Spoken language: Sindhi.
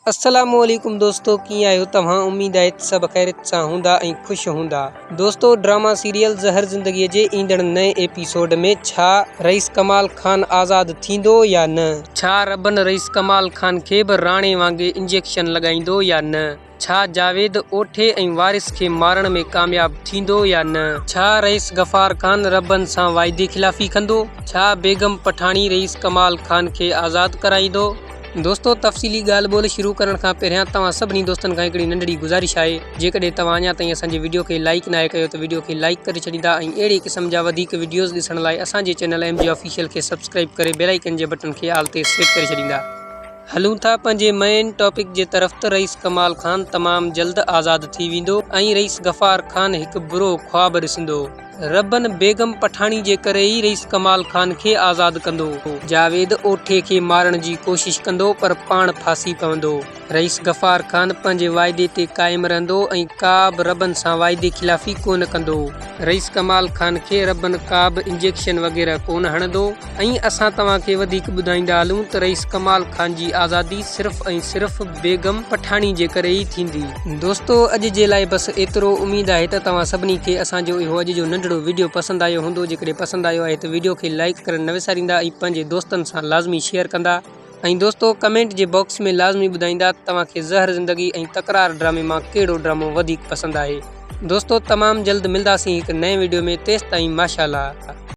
السلام عليڪم دوستو ڪيئن آهيو توهان اميد آهي ته سڀ خيريت سان هوندا ۽ خوش هوندا دوستو ڊراما سيريل زهر زندگي جي ايندڙ نئين ايپيسوڊ ۾ ڇا رئيس ڪمال خان آزاد ٿيندو يا نه؟ ڇا ربن رئيس ڪمال خان کي به راڻي وانگي انجيڪشن لڳائيندو يا نه؟ ڇا جاويد اوٺي ۽ وارث کي مارڻ ۾ ڪامياب ٿيندو يا نه؟ ڇا رئيس غفار خان ربن سان واعدي خلافي ڪندو؟ ڇا بيگم پٺاڻي رئيس ڪمال خان کي آزاد ڪرائيندو؟ دوستو تفصيلي ڳالهه ٻولهه شروع ڪرڻ کان پهريان توهان سڀني دوستن کان هڪڙي ننڍڙي گذارش آهي جيڪڏهن توهان اڃا تائين اسان جي وڊيو کي لائيڪ ناهي ڪيو ته وڊيو کي لائيڪ ڪري ڇڏيندا ۽ اهڙي قسم جا وڌيڪ وڊيوز ڏسڻ لاء اسان جي چينل ايم جي آفيشل کي سبسڪرائيب ڪري بيل آئيڪن جي بٽڻ کي آل تي سيٽ ڪري ڇڏيندا. هلون ٿا پنهنجي مئين ٽاپڪ جي طرف ته رئيس ڪمال خان تمام جلد آزاد ٿي ويندو ۽ رئيس غفار خان هڪ برو خواب ڏسندو. ربن بيگم پٺاڻي جي ڪري ئي رئيس ڪمال خان کي آزاد ڪندو. جاويد اوٺي کي مارڻ جي ڪوشش ڪندو پر پاڻ ڦاسي پوندو. رئيس غفار خان پنهنجي واعدي تي قائم رهندو ۽ ڪا به ربن سان واعدي خلافي ڪونه ڪندو. رئيس ڪمال خان کي ربن ڪا به انجيڪشن وغيره ڪونه هڻندو. ۽ اسان توهان کي وڌيڪ ٻڌائيندا هلون ته رئيس ڪمال خان جي آزادي صرف ۽ صرف بيگم پٺاڻي جي ڪري ئي ٿيندي. دوستو اڄ جي لاء بس ايترو اميد آهي ته توهان سڀني کي اسان جو اهو اڄ جو ننڍڙو وڊيو پسند آيو هوندو جيڪڏهن پسند آيو آهي ته وڊيو کي لائيڪ ڪرڻ نه وساريندا ۽ پنهنجي دوستن سان لازمي شيئر ڪندا ۽ دوستو ڪمينٽ جي باڪس ۾ لازمي ٻڌائيندا ته توهان کي زهر زندگي ۽ تڪرار ڊرامي مان ڪهڙو ڊرامو وڌيڪ پسند آهي دوستو تمام جلد ملداسين هڪ نئين وڊيو ۾ تيستائين ماشاءالله.